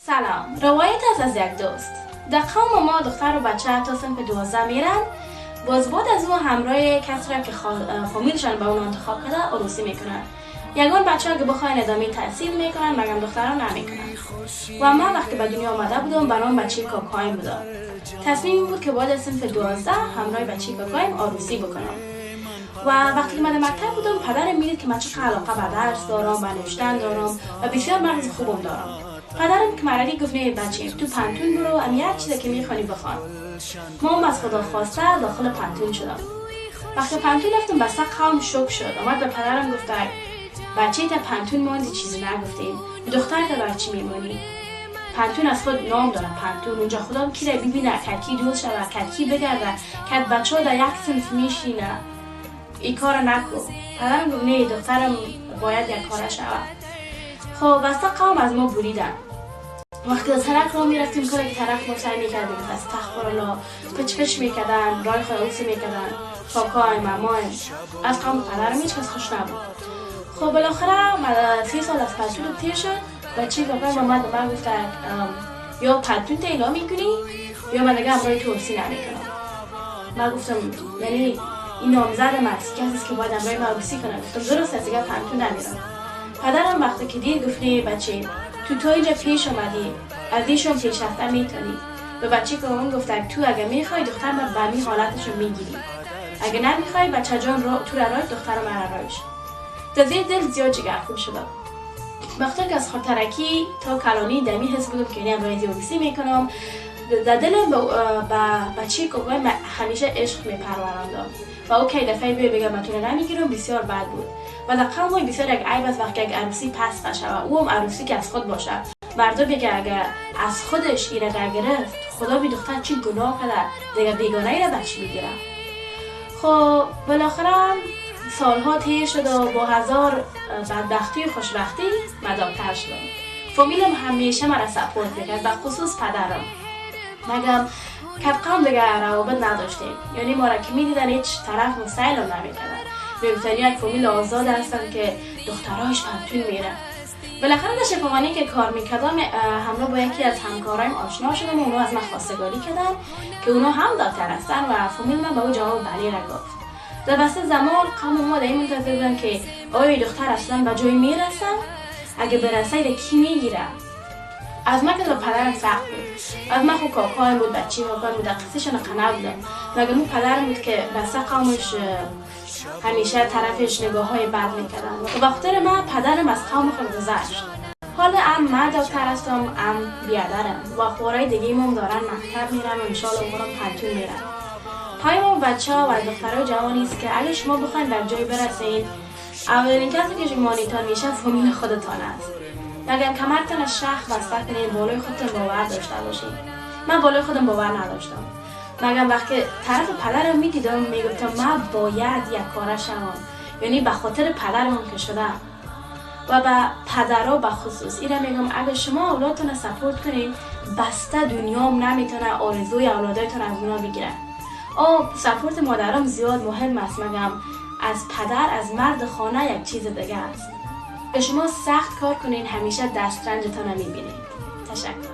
سلام، روایت است از یک دوست. در قوم ما دختر و بچه تا صنف 12 میرن، باز بعد از او همراه کسی را که فامیلشان به اون انتخاب کرده عروسی میکنن. یگان بچه که بخواین ادامه تحصیل میکنن، مگم دختران نمیکنن. و من وقتی به دنیا آمده بودم برام بچه کاکایم بودم. تصمیم بود که بعد از صنف 12 همراه بچه کاکایم عروسی بکنم. و وقتی که من در مکتب بودم پدرم میدید که من چقدر علاقه به درس دارم و نوشتن دارم و بسیار مغز خوبم دارم. پدرم که مرا گفت نه بچه تو پنتون برو، ام یک چیزی که میخوانی بخوان. ما از خدا خواسته داخل پنتون شدم. وقتی پنتون رفتم بسته قوم شوک شد. آمد به پدرم گفت بچه تا پنتون ماندی چیزی نگفتیم، دختر تا بچه میمانی. پنتون از خود نام داره پنتون، اونجا خودم کی را ببینه، کتی دوست شود، کتی بگرده، کت بچه ها در یک صنف میشینه. این کار نکن. پدرم گفت نه دخترم باید یک کاره شود. خب بسته قوم از ما بریدن. وقتی از طرف را میرفتیم کاری که طرف ما سعی میکردیم استغفر الله پچ پچ میکردن، رای خود اوسی میکردن، کاکایم مامایم از قوم پدرم هیچ کس خوش نبود. خب بالاخره 3 سال از پنتون تیر شد. بچه کاکایم آمد به من گفت یا پنتون تیلا میکنی یا من دیگه همراه تو عروسی نمیکنم. من گفتم یعنی این نامزد من است، کسی است که باید همراه من عروسی کنه. گفتم درست است دیگه پنتون نمیرم. پدرم وقتی که دید گفت نه بچه تو تا اینجا پیش اومدی، از ایشون پیش رفته میتونی. به بچه که اون گفت تو اگه میخوای دختر من به می حالتشو میگیری، اگه نمیخوای بچه جان رو تو را رای دختر من رایش. در زیر دل زیاد جگرخون شدم. وقتی که از خودترکی تا کلانی دمی حس بودم که یعنی امرای عروسی میکنم، در دلم به بچه که همیشه عشق میپروراندم و او که دفعه بیای بگم من تو رو نمیگیرم بسیار بد بود. و در قوم بسیار یک عیب است وقتی یک عروسی پس نشود، او هم عروسی که از خود باشه. مردم میگه اگر از خودش ایره نگرفت خدا بی دختر چی گناه کرده دیگه بیگانه ایره بچه میگیره. خب بالاخره سالها طی شد و با هزار بدبختی و خوشبختی مدامتر شدم. فامیلم همیشه مرا سپورت میکرد، به خصوص پدرم. مگم کت دیگه روابط نداشتیم، یعنی ما را که میدیدن هیچ طرف مسائل هم نمیکردن. میگفتن یک فامیل آزاد هستن که دخترایش پنتون میره. بالاخره در شفاخانه که کار میکردم همراه با یکی از همکارایم آشنا شدم و اونا از من خواستگاری کردن که اونا هم دکتر هستن و فامیل من به او جواب بله را گفت. در بسته زمان قوم ما در این منتظر بودن که آیا دختر اصلا به جای میرسن؟ اگه برسه کی میگیره؟ از من که با پدرم سخت بود، از من خود کاکایم بود، بچه کاکایم بود، قصهشان قنع بودم. مگر اون پدرم بود که بسته قومش همیشه طرفش نگاه های بد میکردن و بخاطر من پدرم از قوم خود گذشت. حالا ام من دکتر هستم، ام بیادرم و خورای دیگه ایمم دارن مکتب میرن و انشالله اونم پنتون میرن. پیام بچه ها و دخترای جوانی است که اگه شما بخواین به جای برسین، اولین کسی که مانیتان میشه فامیل خودتان است. مگر کمرتان از شخ بسته کنین، بالای خودتان باور داشته باشین. من بالای خودم باور نداشتم. مگر وقتی طرف پدرم میدیدم میگفتم من باید یک کاره شوم، یعنی به خاطر پدرم که شدم. و به پدرها به خصوص ایره میگم اگه شما اولادتون رو سپورت کنین، بسته دنیام نمیتونه آرزوی اولادایتون از اونا بگیره. سپورت مادرم زیاد مهم است، مگم از پدر، از مرد خانه یک چیز دیگه است. شما سخت کار کنین همیشه دسترنجتان رو میبینید. تشکر.